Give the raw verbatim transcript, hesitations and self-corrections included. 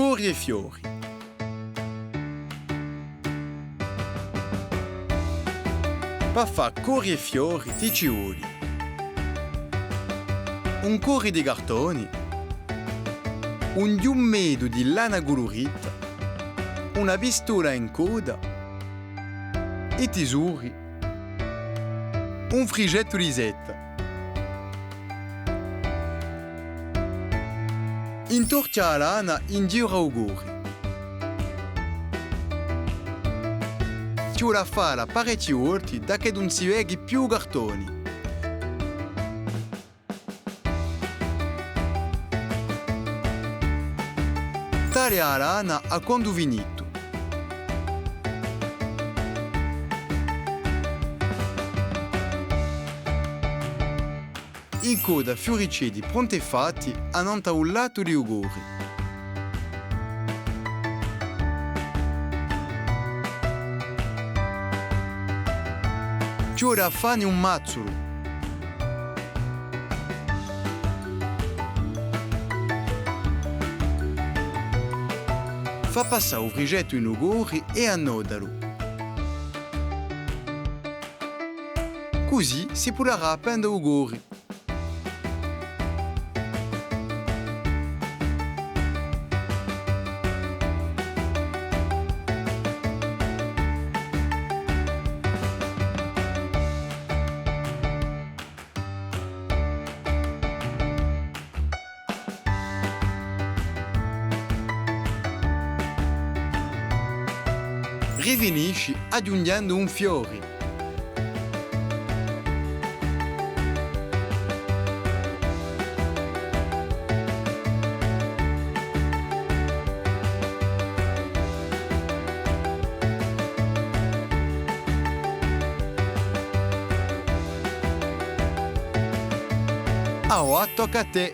Cori è fiori. Pà fà cori è fiori ti ci voli un cori di cartoni, un ghjumeddu di lana culurita, una pistola in codda, i tisori, un frisgettu di seta. Intorchja a lana in giru à u cori. Ci voli à falla parechji volti da ch'eddu ùn si veghi più u cartoni. Taglia a lana à quandu finitu. Incodda fiuriceddi pronti è fatti annant'à u latu di u cori. Ci voli à fanni un mazzulu. Fà passà u frisgettu in u cori è annoddalu. Cusì si pudarà appenda u cori. Rifinisci aghjunghjendu un fiori. Avà tocca à tè!